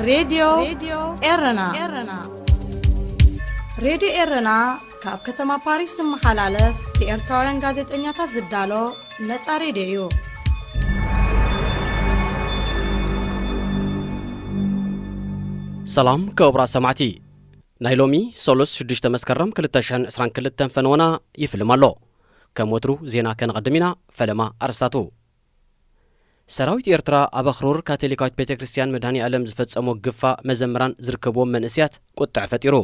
ሬድዮ ኤረና። ሬድዮ ኤረና ካብ ከተማ ፓሪስ ዝመሓላለፍ ብኤርትራውያን ጋዜጠኛታት ዝዳሎ ነጻ ሬድዮ እዩ። ሰላም ክቡራት ሰማዕቲ፣ ናይ ሎሚ ሰሉስ ሽዱሽተ መስከረም ክልተ ሽሕን ዕስራን ክልተን ፈነወና ይፍልም ኣሎ። ከም ወትሩ ዜና ከነቐድም ኢና። ፈለማ ኣርስታቱ። ሰራዊት ኤርትራ ኣብ ኣኽሩር ካቶሊካዊት ቤተ ክርስቲያን መድሃኒ ኣለም ዝፈጸሞ ግፋ መዘምራን ዝርከብዎም መንእስያት ቁጥዕ ፈጢሩ።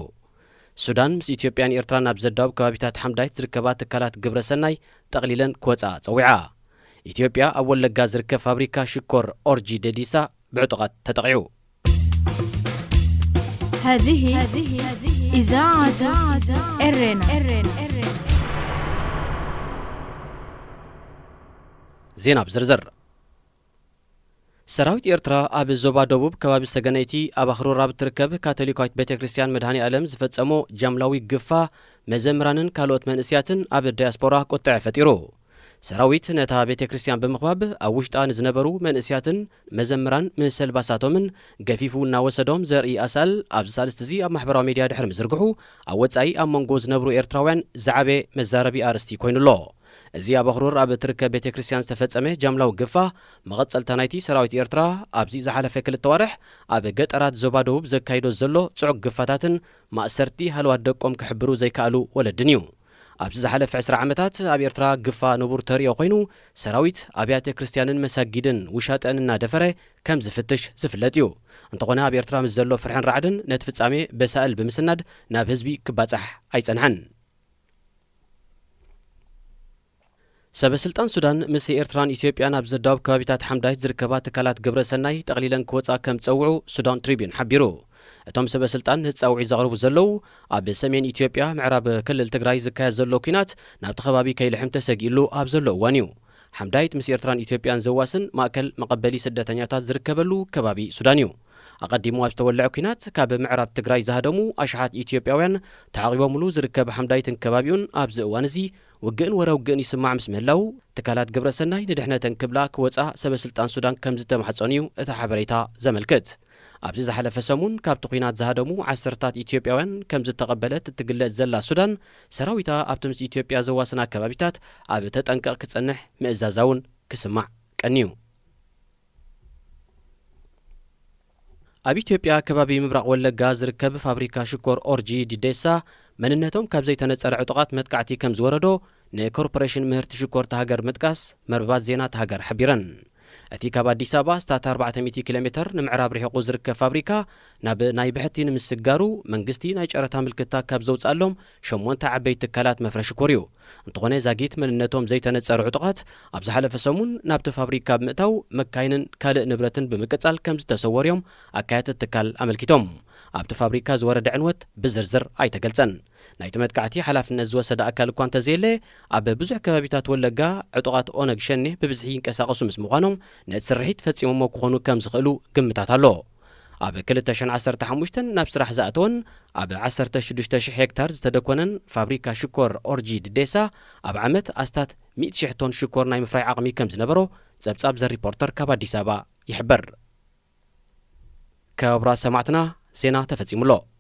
ሱዳን ምስ ኢትዮጵያን ኤርትራን ኣብ ዘዳውብ ከባቢታት ሓምዳይት ዝርከባ ትካላት ግብረ ሰናይ ጠቕሊለን ክወጻ ጸዊዓ። ኢትዮጵያ ኣብ ወለጋ ዝርከብ ፋብሪካ ሽኮር ኦርጂ ደዲሳ ብዕጡቓት ተጠቒዑ። هذه إذاعة إرنا. ዜና ብዝርዝር። ሰራዊት ኤርትራ ኣብ ዞባ ደቡብ ከባቢ ሰገነይቲ ኣብ ኣኽሩር ኣብ እትርከብ ካቶሊካዊት ቤተ ክርስቲያን መድሃኒ ኣለም ዝፈጸሞ ጃምላዊ ግፋ መዘምራንን ካልኦት መንእስያትን ኣብ ዳያስፖራ ቁጥዐ ፈጢሩ። ሰራዊት ነታ ቤተ ክርስቲያን ብምኽባብ ኣብ ውሽጣ ንዝነበሩ መንእስያትን መዘምራን ምስ ኣልባሳቶምን ገፊፉ እናወሰዶም ዘርኢ ኣሳል ኣብዚ ሳልስቲ እዚ ኣብ ማሕበራዊ ሚድያ ድሕሪ ምዝርግሑ፣ ኣብ ወጻኢ ኣብ መንጎ ዝነብሩ ኤርትራውያን ዝዓበየ መዛረቢ ኣርእስቲ ኮይኑ ኣሎ። እዚ ኣብ ኣኽሩር ኣብ እትርከብ ቤተ ክርስቲያን ዝተፈጸመ ጃምላዊ ግፋ መቐጸልታ ናይቲ ሰራዊት ኤርትራ ኣብዚ ዝሓለፈ ክልተ ዋርሕ ኣብ ገጠራት ዞባ ደቡብ ዘካይዶ ዘሎ ጽዑቕ ግፋታትን ማእሰርቲ ሃለዋት ደቆም ክሕብሩ ዘይከኣሉ ወለድን እዩ። ኣብዚ ዝሓለፈ ዕስራ ዓመታት ኣብ ኤርትራ ግፋ ንቡር ተርእዮ ኮይኑ፣ ሰራዊት ኣብያተ ክርስቲያንን መሳጊድን ውሻጠን እናደፈረ ከም ዝፍትሽ ዝፍለጥ እዩ። እንተኾነ ኣብ ኤርትራ ምስ ዘሎ ፍርሕን ራዕድን ነቲ ፍጻሜ በሳእል ብምስናድ ናብ ህዝቢ ክባጻሕ ኣይጸንሐን። ሰበ ስልጣን ሱዳን ምስ ኤርትራን ኢትዮጵያን ኣብ ዘዳውብ ከባቢታት ሓምዳይት ዝርከባ ትካላት ግብረ ሰናይ ጠቕሊለን ክወጻ ከም ዝጸውዑ ሱዳን ትሪቢዩን ሓቢሩ። እቶም ሰበ ስልጣን ነቲ ጻውዒት ዘቕርቡ ዘለዉ ኣብ ሰሜን ኢትዮጵያ ምዕራብ ክልል ትግራይ ዝካየድ ዘሎ ኲናት ናብቲ ከባቢ ከይልሕም ተሰጊእሉ ኣብ ዘሎ እዋን እዩ። ሓምዳይት ምስ ኤርትራን ኢትዮጵያን ዘዋስን ማእከል መቐበሊ ስደተኛታት ዝርከበሉ ከባቢ ሱዳን እዩ። ኣቐዲሙ ኣብ ዝተወልዐ ኲናት ካብ ምዕራብ ትግራይ ዝሃደሙ ኣሽሓት ኢትዮጵያውያን ተዓቒቦምሉ ዝርከብ ሓምዳይትን ከባቢኡን ኣብዚ እዋን እዚ ውግእን ወረ ውግእን ይስማዕ ምስ ምህላው፣ ትካላት ግብረ ሰናይ ንድሕነተን ክብላ ክወጻ ሰበ ስልጣን ሱዳን ከም ዝተማሕጸኑ እዩ እቲ ሓበሬታ ዘመልክት። ኣብዚ ዝሓለፈ ሰሙን ካብቲ ኲናት ዝሃደሙ ዓሰርታት ኢትዮጵያውያን ከም ዝተቐበለት እትግለጽ ዘላ ሱዳን፣ ሰራዊታ ኣብቲ ምስ ኢትዮጵያ ዘዋስና ከባቢታት ኣብ ተጠንቀቕ ክጸንሕ ምእዛዛ እውን ክስማዕ ቀንዩ። ኣብ ኢትዮጵያ ከባቢ ምብራቕ ወለጋ ዝርከብ ፋብሪካ ሽኮር ኦርጂ ዲዴሳ መንነቶም ካብ ዘይተነጸረ ዕጡቓት መጥቃዕቲ ከም ዝወረዶ ንኮርፖሬሽን ምህርቲ ሽኮር እታ ሃገር ምጥቃስ መርበባት ዜና እታ ሃገር ሓቢረን። እቲ ካብ ኣዲስ ኣበባ ኣስታት ኣርባዕተ ሚእቲ ኪሎ ሜተር ንምዕራብ ርሒቑ ዝርከብ ፋብሪካ ናብ ናይ ብሕቲ ንምስጋሩ መንግስቲ ናይ ጨረታ ምልክታ ካብ ዘውፅኣሎም ሸሞንተ ዓበይቲ ትካላት መፍረ ሽኮር እዩ። እንተኾነ ዛጊት መንነቶም ዘይተነፀሩ ዕጡቓት ኣብ ዝሓለፈ ሰሙን ናብቲ ፋብሪካ ብምእታው መካይንን ካልእ ንብረትን ብምቅፃል ከም ዝተሰወሩ እዮም ኣካየድቲ ትካል ኣመልኪቶም። ኣብቲ ፋብሪካ ዝወረደ ዕንወት ብዝርዝር ኣይተገልፀን። ናይቲ መጥቃዕቲ ሓላፍነት ዝወሰደ ኣካል እኳ እንተዘየለ፣ ኣብ ብዙሕ ከባቢታት ወለጋ ዕጡቓት ኦነግ ሸኔ ብብዝሒ ይንቀሳቐሱ ምስ ምዃኖም ነቲ ስርሒት ፈፂሞሞ ክኾኑ ከም ዝኽእሉ ግምታት ኣሎ። ኣብ ክልተ ሽሕን ዓሰርተ ሓሙሽተን ናብ ስራሕ ዝኣተወን ኣብ ዓሰርተ ሽዱሽተ ሽሕ ሄክታር ዝተደኮነን ፋብሪካ ሽኮር ኦርጂ ድዴሳ ኣብ ዓመት ኣስታት ሚእቲ ሽሕ ቶን ሽኮር ናይ ምፍራይ ዓቕሚ ከም ዝነበሮ ጸብጻብ ዘ ሪፖርተር ካብ ኣዲስ ኣበባ ይሕብር። ክቡራት ሰማዕትና፣ ዜና ተፈጺሙ ኣሎ።